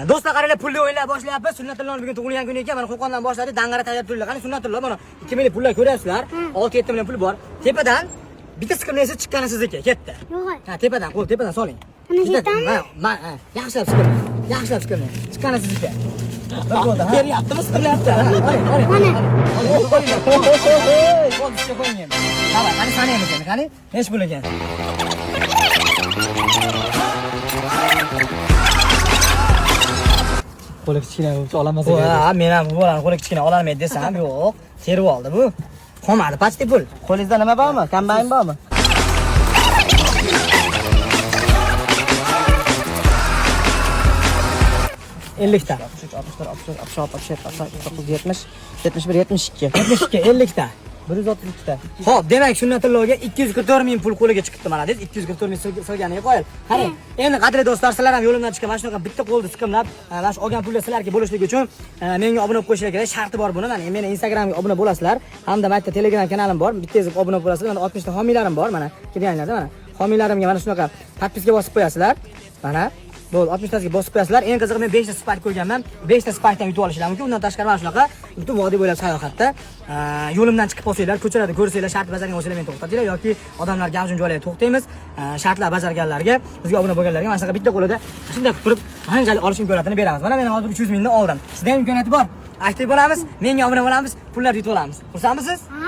Do'stlar, qaranglar, pulli o'yinlar boshlayapmiz. Sunnatullohni bugun tug'ilgan kuni ekan. Mana Qo'qondan boshladik. Dang'ara tayyor turdilar. Qani Sunnatulloh, mana 2 million pullar ko'ryapsizlar. 6-7 million pul bor. Tepadan bitta siqimlaysiz, chiqqani sizniki. Ketdi. Yo'q. Ha, tepadan, qo'l tepadan soling. Ana Bitta- yetami? Ha, ma, ha, yaxshilab siqimlang. Yaxshilab siqimlang. Chiqqani sizniki. Bir bo'ldi, ha. Beryaptimi, siqimlayapti? Ha, oling, oling. Mana. Oling, oling, oling. Qo'l ustiga qo'ying endi. Давай, qani sanaymiz endi, qani? Nechi pul ekan? Qo'li kichkina bo'lsa ololmas Ha, men ham bu bolani qo'li kichkina ololmaydi desam, yo'q, terib oldi bu. Qolmadi почти pul. Qo'lingizda nima bormi? Kombayn bormi? Ellikta. 63, 64, 64, 66, 67, 68, 79, 70, 71, 72. 72, 50 ta. 132 ta. Xo'p, demak Sunnatullohga 244 ming pul qo'liga chiqibdi mana deysiz. 244 ming solganiga qoyil. Qarang, endi qadrli do'stlar, sizlar ham yo'limdan chiqqan mana shunaqa bitta qo'lni siqimlab, mana shu olgan pullar sizlarga bo'lishligi uchun menga obuna bo'lib qo'yishlar kerak. Sharti bor buni. Mana meni Instagramga obuna bo'lasizlar hamda mana yerda Telegram kanalim bor. Bitta yozib obuna bo'lasizlar. Mana 60 ta homiylarim bor, mana kirganlarda mana homiylarimga mana shunaqa подписка bosib qo'yasizlar. Mana bo'ldi, 60 tasiga bosib qo'yasizlar. Eng qizig'i, men 5 ta Spark ko'rganman. 5 ta Sparkdan yutib olishlar mumkin. Undan tashqari mana shunaqa butun vodiy bo'ylab sayohatda yo'limdan chiqib qolsanglar, ko'chalarda ko'rsanglar, shart bajargan bo'lsanglar meni to'xtatinglar yoki odamlar gavjum joylarga to'xtaymiz. Shartlar bajarganlarga, bizga obuna bo'lganlarga mana shunaqa bitta qo'lida shunday qilib turib, qanchalik olish imkoniyatini beramiz. Mana men hozir 300 mingdan oldim. Sizda ham imkoniyati bor. Aktiv bo'lamiz, menga obuna bo'lamiz, pullar yutib olamiz. Xursandmisiz? Ha.